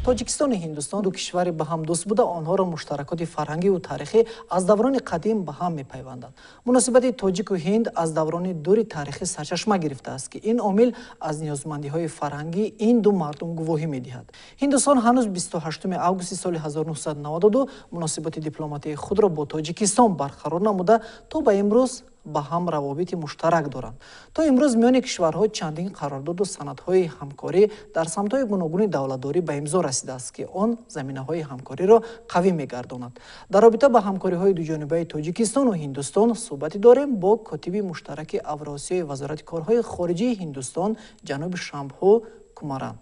Тоҷикистону Ҳиндустон ду кишвари ба ҳам дӯст буда, онҳоро муштаракоти фарҳангиву таърихӣ аз даврони қадим ба ҳам мепайвандад. Муносибати тоҷику ҳинд аз даврони дури таърихӣ сарчашма гирифтааст, ки ин омил аз ниёзмандиҳои фарҳангии ин ду мардум гувоҳӣ медиҳад. Ҳиндустон ҳанӯз 28 августи соли 1992 муносиботи дипломатии худро бо Тоҷикистон барқарор намуда, то ба имрӯз ба ҳам равобити муштарак доранд. То имрӯз миёни кишварҳо чандин қарордоду санадҳои ҳамкорӣ дар самтҳои гуногуни давлатдорӣ ба имзо расидааст, ки он заминаҳои ҳамкориро қавӣ мегардонад. Дар робита ба ҳамкориҳои дуҷонибаи Тоҷикистону Ҳиндустон суҳбате дорем бо котиби муштараки Авросиёи Вазорати корҳои хориҷии Ҳиндустон, ҷаноби Шамбҳу Кумаран.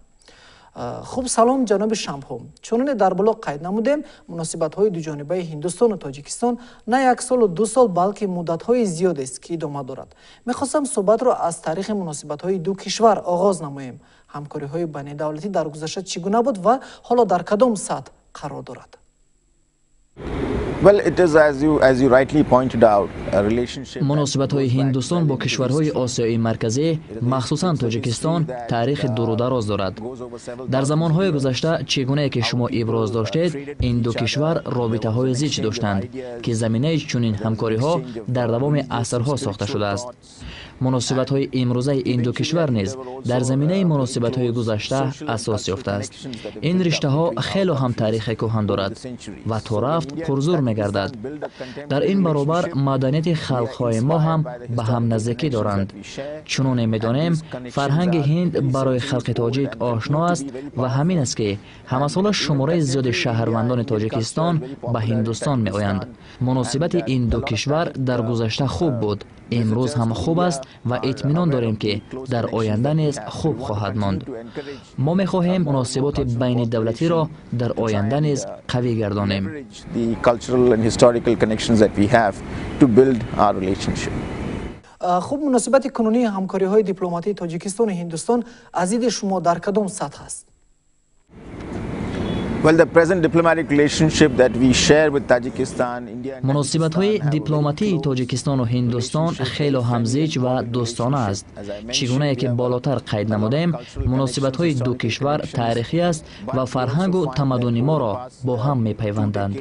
Хуб, салом, ҷаноби Шамбҳу. Чуноне дар боло қайд намудем, муносибатҳои дуҷонибаи Ҳиндустону Тоҷикистон на як солу 2 сол, балки муддатҳои зиёдест, ки идома дорад. Мехостам суҳбатро аз таърихи муносибатҳои ду кишвар оғоз намоем. Ҳамкориҳои байнидавлатӣ дар гузашта чӣ гуна буд ва ҳоло дар кадом сатҳ қарор дорад? Муносибатҳои Ҳиндустон бо кишварҳои Осиёи Марказӣ, махсусан Тоҷикистон, таърихи дурудароз дорад. Дар замонҳои гузашта, чӣ гунае ки шумо иброз доштед, ин ду кишвар робитаҳои зич доштанд, ки заминаи чунин ҳамкориҳо дар давоми асрҳо сохта шудааст. Муносибатҳои имрӯзаи ин ду кишвар низ дар заминаи муносибатҳои гузашта асос ёфтааст. Ин риштаҳо хело ҳам таърихи кӯҳан дорад ва то рафт пурзур мегардад. Дар ин баробар маданияти халқҳои мо ҳам ба ҳам наздикӣ доранд. Чуноне медонем, фарҳанги ҳинд барои халқи тоҷик ошно аст ва ҳамин аст, ки ҳамасола шумораи зиёди шаҳрвандони Тоҷикистон ба Ҳиндустон меоянд. Муносибати ин ду кишвар дар гузашта хуб буд, имрӯз ҳам хуб аст ва итминон дорем, ки дар оянда низ хуб хоҳад монд. Мо мехоҳем муносиботи байнидавлатиро дар оянда низ қавӣ гардонем. Historical connections that we have to build our relationship. Хуб, муносибати кунунии ҳамкориҳои дипломатии Тоҷикистону Ҳиндустон аз диди шумо дар кадом сатҳ аст? Well, the present diplomatic relationship that we share with Tajikistan, India and Муносибатҳои дипломатии Тоҷикистону Ҳиндустон хело ҳам зич ва дӯстона аст. Чӣ гунае ки болотар қайд намудем, муносибатҳои ду кишвар таърихӣ аст ва фарҳангу тамаддуни моро бо ҳам мепайванданд.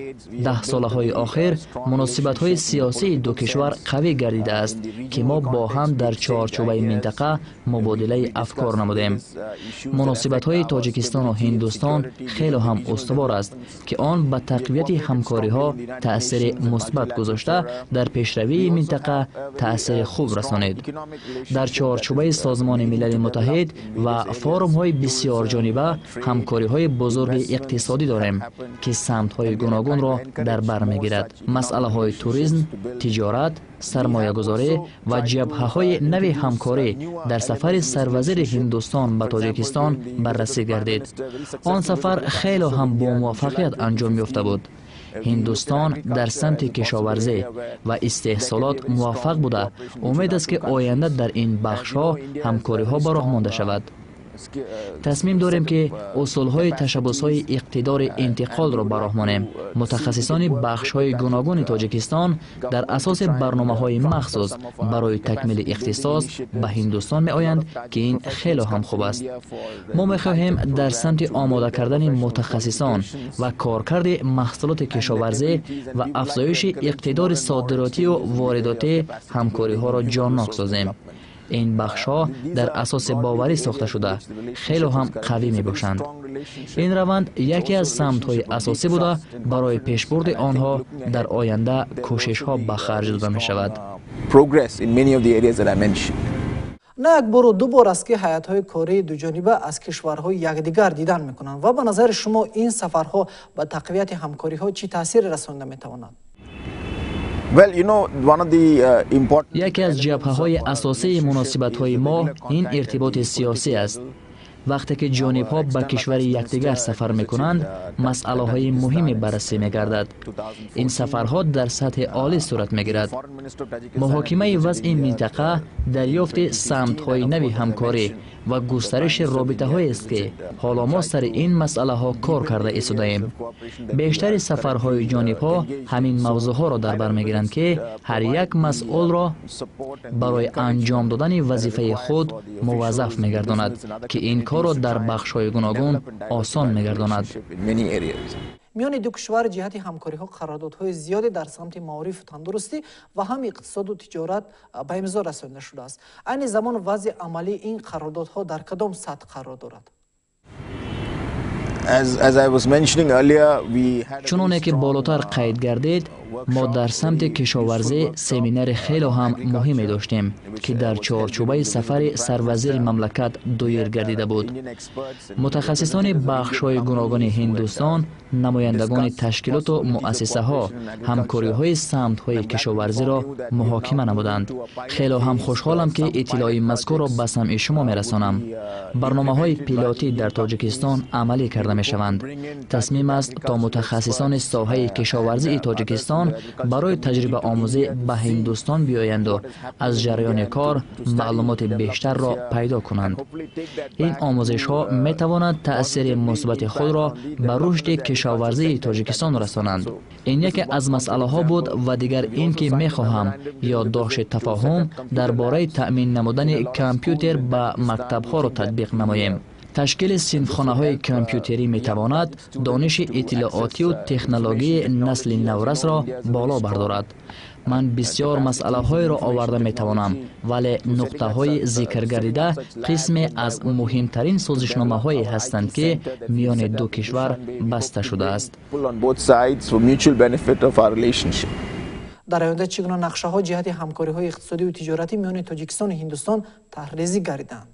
Даҳсолаҳои охир муносибатҳои сиёсии ду кишвар қавӣ гардидааст, ки мо бо ҳам дар чорчӯбаи минтақа мубодилаи афкор намудем. Муносибатҳои Тоҷикистону Ҳиндустон хело ҳам устувор аст, ки он ба тақвияти ҳамкориҳо таъсири мусбат гузошта, дар пешравии минтақа таъсири хуб расонид. Дар чорчӯбаи Созмони Милали Муттаҳид ва форумҳои бисёрҷониба ҳамкориҳои бузурги иқтисодӣ дорем, ки самтҳои гуногунро дар бар мегирад: масъалаҳои туризм, тиҷорат, сармоягузорӣ ва ҷабҳаҳои нави ҳамкорӣ дар сафари сарвазири Ҳиндустон ба Тоҷикистон баррасӣ гардид. Он сафар хело ҳам бомуваффақият анҷом ёфта буд. Ҳиндустон дар самти кишоварзӣ ва истеҳсолот муваффақ буда, умед аст, ки оянда дар ин бахшҳо ҳамкориҳо ба роҳ монда шавад. Тасмим дорем, ки усулҳои ташаббусҳои иқтидори интиқолро ба роҳ монем. Мутахассисони бахшҳои гуногуни Тоҷикистон дар асоси барномаҳои махсус барои такмили ихтисос ба Ҳиндустон меоянд, ки ин хело ҳам хуб аст. Мо мехоҳем дар самти омода кардани мутахассисон ва коркарди маҳсулоти кишоварзӣ ва афзоиши иқтидори содиротию воридотӣ ҳамкориҳоро ҷоннок созем. Ин бахшҳо дар асоси боварӣ сохта шуда, хело ҳам қавӣ мебошанд. Ин раванд яке аз самтҳои асосӣ буда, барои пешбурди онҳо дар оянда кӯшишҳо ба харҷ дода мешавад. На як бору ду бор аст, ки ҳайатҳои кории дуҷониба аз кишварҳои якдигар дидан мекунанд ва ба назари шумо ин сафарҳо ба тақвияти ҳамкориҳо чӣ таъсире расонида метавонанд? Яке аз ҷабҳаҳои асосии муносибатҳои мо ин иртиботи сиёсӣ аст. Вақте ки ҷонибҳо ба кишвари якдигар сафар мекунанд, масъалаҳои муҳиме баррасӣ мегардад. Ин сафарҳо дар сатҳи олӣ сурат мегирад. Муҳокимаи вазъи минтақа, дарёфти самтҳои нави ҳамкорӣ Ва густариши робитаҳоест, ки ҳоло мо сари ин масъалаҳо кор карда истодаем. Бештари сафарҳои ҷонибҳо ҳамин мавзӯъҳоро дар бар мегиранд, ки ҳар як масъулро барои анҷом додани вазифаи худ муваззаф мегардонад, ки ин корро дар бахшҳои гуногун осон мегардонад. Миёни ду кишвар ҷиҳати ҳамкориҳо қарордодҳои зиёде дар самти маорифу тандурустӣ ва ҳам иқтисоду тиҷорат ба имзо расонида шудааст. Айни замон вазъи амалии ин қарордодҳо дар кадом сатҳ қарор дорад? Чуноне ки болотар қайд гардид, мо дар самти кишоварзӣ семинари хело ҳам муҳиме доштем, ки дар чорчӯбаи сафари сарвазири мамлакат доир гардида буд. Мутахассисони бахшҳои гуногуни Ҳиндустон, намояндагони ташкилоту муассисаҳо ҳамкориҳои самтҳои кишоварзиро муҳокима намуданд. Хело ҳам хушҳолам, ки иттилои мазкурро ба самъи шумо мерасонам. Барномаҳои пилотӣ дар Тоҷикистон амалӣ карда мешаванд. Тасмим аст, то мутахассисони соҳаи кишоварзии Тоҷикистон барои таҷрибаомӯзӣ ба Ҳиндустон биёянду аз ҷараёни кор маълумоти бештарро пайдо кунанд. Ин омӯзишҳо метавонанд таъсири мусбати худро ба рушди кишоварзии Тоҷикистон расонанд. Ин яке аз масъалаҳо буд ва дигар ин ки мехоҳам ёддошти тафоҳум дар бораи таъмин намудани компютер ба мактабҳоро татбиқ намоем. Ташкили синфхонаҳои компютерӣ метавонад дониши иттилоотию технологияи насли наврасро боло бардорад. Ман бисёр масъалаҳоеро оварда метавонам, вале нуқтаҳои зикргардида қисме аз муҳимтарин созишномаҳое ҳастанд, ки миёни ду кишвар баста шудааст. Дар оянда чӣ гуна нақшаҳо ҷиҳати ҳамкориҳои иқтисодию тиҷоратӣ миёни Тоҷикистону Ҳиндустон таҳрезӣ гардиданд?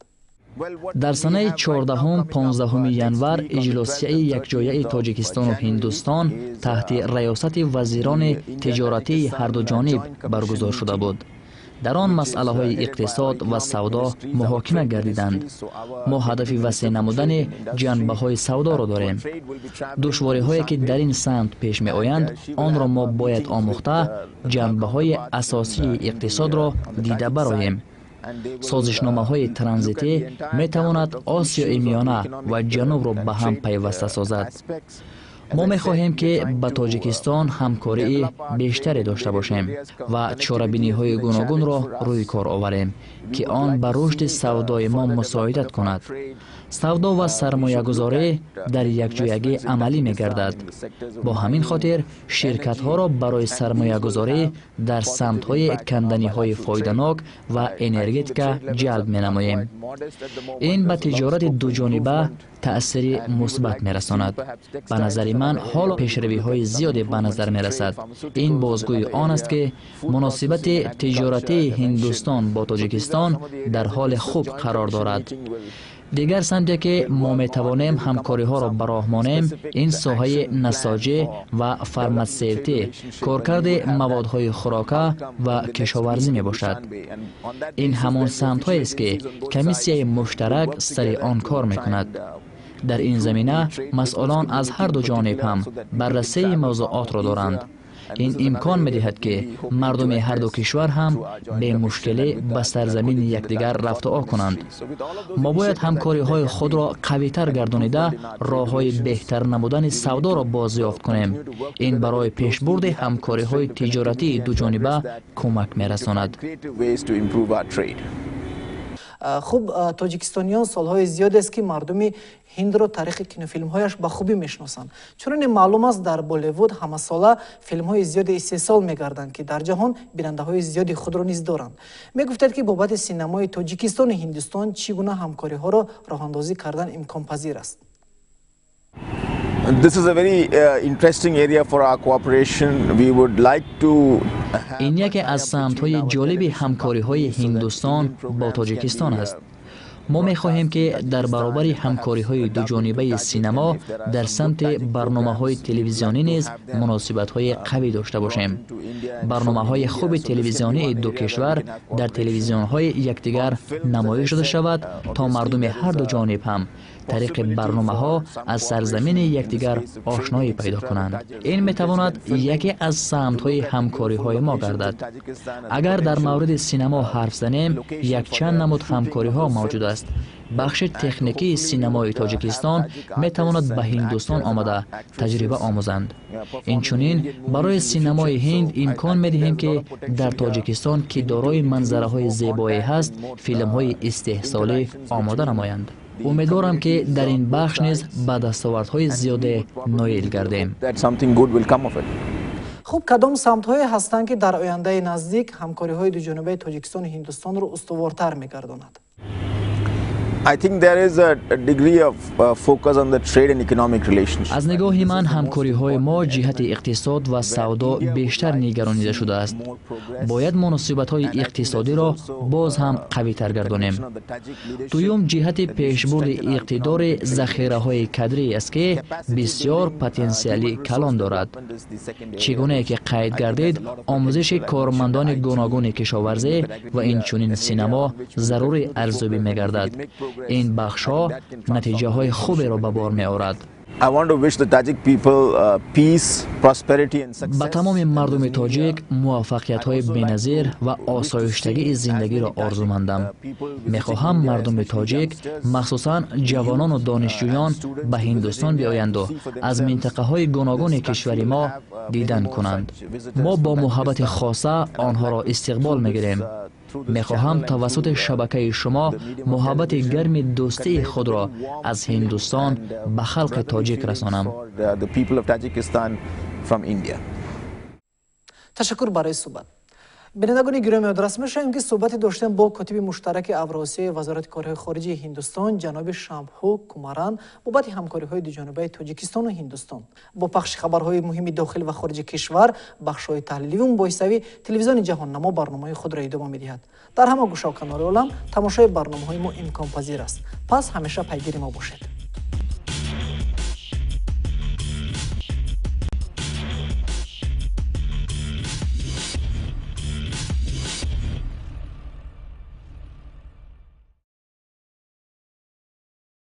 Дар санаи 14-15 январ иҷлосияи якҷояи Тоҷикистону Ҳиндустон таҳти раёсати вазирони тиҷоратии ҳарду ҷониб баргузор шуда буд. Дар он масъалаҳои иқтисод ва савдо муҳокима гардиданд. Мо ҳадафи васеъ намудани ҷанбаҳои савдоро дорем. Душвориҳое ки дар ин самт пеш меоянд, онро мо бояд омӯхта, ҷанбаҳои асосии иқтисодро дида бароем. Созишномаҳои транзитӣ метавонад Осиёи Миёна ва Ҷанубро ба ҳам пайваста созад. Мо мехоҳем, ки ба Тоҷикистон ҳамкории бештаре дошта бошем ва чорабиниҳои гуногунро рӯи кор оварем, ки он ба рушди савдои мо мусоидат кунад. Савдо ва сармоягузорӣ дар якҷоягӣ амалӣ мегардад. Бо ҳамин хотир ширкатҳоро барои сармоягузорӣ дар самтҳои канданиҳои фоиданок ва энергетика ҷалб менамоем. Ин ба тиҷорати дуҷониба таъсири мусбат мерасонад. Ба назари ман, ҳоло пешравиҳои зиёде ба назар мерасад. Ин бозгӯи он аст, ки муносибати тиҷоратии Ҳиндустон бо Тоҷикистон дар ҳоли хуб қарор дорад. Дигар самте ки мо метавонем ҳамкориҳоро ба роҳ монем, ин соҳаи насоҷӣ ва фарматсевтӣ, коркарди маводҳои хӯрока ва кишоварзӣ мебошад. Ин ҳамон самтҳоест, ки комиссияи муштарак сари он кор мекунад. Дар ин замина масъулон аз ҳарду ҷониб ҳам баррасии мавзӯотро доранд. Ин имкон медиҳад, ки мардуми ҳарду кишвар ҳам бемушкилӣ ба сарзамини якдигар рафтуо кунанд. Мо бояд ҳамкориҳои худро қавитар гардонида, роҳҳои беҳтар намудани савдоро бозёфт кунем. Ин барои пешбурди ҳамкориҳои тиҷоратии дуҷониба кӯмак мерасонад. Хуб, тоҷикистониён солҳои зиёдест, ки мардуми ҳиндро таърихи кинофилмҳояш ба хубӣ мешиносанд. Чуноне маълум аст, дар Болливуд ҳамасола филмҳои зиёде истеҳсол мегарданд, ки дар ҷаҳон бинандаҳои зиёди худро низ доранд. Мегуфтед, ки бобати синамои Тоҷикистону Ҳиндустон чӣ гуна ҳамкориҳоро роҳандозӣ кардан имконпазир аст? This is a very interesting area for our cooperation. We would like to Ин яке аз самтҳои ҷолиби ҳамкориҳои Ҳиндустон бо Тоҷикистон аст. Мо мехоҳем, ки дар баробари ҳамкориҳои дуҷонибаи синамо дар самти барномаҳои телевизионӣ низ муносибатҳои қавӣ дошта бошем. Барномаҳои хуби телевизионии ду кишвар дар телевизионҳои якдигар намоиш дода шавад, то мардуми ҳарду ҷониб ҳам тариқи барномаҳо аз сарзамини якдигар ошноӣ пайдо кунанд. Ин метавонад яке аз самтҳои ҳамкориҳои мо гардад. Агар дар мавриди синамо ҳарф занем, якчанд намуд ҳамкориҳо мавҷуд аст. Бахши техникии синамои Тоҷикистон метавонад ба Ҳиндустон омада таҷриба омӯзанд. Инчунин барои синамои ҳинд имкон медиҳем, ки дар Тоҷикистон, ки дорои манзараҳои зебое ҳаст, филмҳои истеҳсолӣ омода намоянд. Умедворам, ки дар ин бахш низ ба дастовардҳои зиёде ноил гардем. Хуб, кадом самтҳое ҳастанд, ки дар ояндаи наздик ҳамкориҳои дуҷонибаи Тоҷикистону Ҳиндустонро устувортар мегардонад? Аз нигоҳи ман, ҳамкориҳои мо ҷиҳати иқтисод ва савдо бештар нигаронида шудааст. Бояд муносибатҳои иқтисодиро боз ҳам қавитар гардонем. Дуюм, ҷиҳати пешбурди иқтидори захираҳои кадрӣ аст, ки бисёр потенсиали калон дорад. Чӣ гунае ки қайд гардид, омӯзиши кормандони гуногуни кишоварзӣ ва инчунин синамо зарурӣ арзёбӣ мегардад. Ин бахшҳо натиҷаҳои хуберо ба бор меорад. Ба тамоми мардуми тоҷик муваффақиятҳои беназир ва осоиштагии зиндагиро орзумандам. Мехоҳам мардуми тоҷик, махсусан ҷавонону донишҷӯён, ба Ҳиндустон биоянду аз минтақаҳои гуногуни кишвари мо дидан кунанд. Мо бо муҳаббати хоса онҳоро истиқбол мегирем. Мехоҳам тавассути шабакаи шумо муҳаббати гарми дӯстии худро аз Ҳиндустон ба халқи тоҷик расонам. Ташаккур барои суҳбат. Бинандагони гиромӣ, ёдрас мешавем, ки суҳбате доштем бо котиби муштараки Авросиёи Вазорати корҳои хориҷии Ҳиндустон, ҷаноби Шамбҳу Кумаран, бобати ҳамкориҳои дуҷонибаи Тоҷикистону Ҳиндустон. Бо пахши хабарҳои муҳими дохил ва хориҷи кишвар, бахшҳои таҳлиливу мубоҳисавӣ, телевизиони Ҷаҳоннамо барномаҳои худро идома медиҳад. Дар ҳама гӯшаву канори олам тамошои барномаҳои мо имконпазир аст. Пас ҳамеша пайгири мо бошед.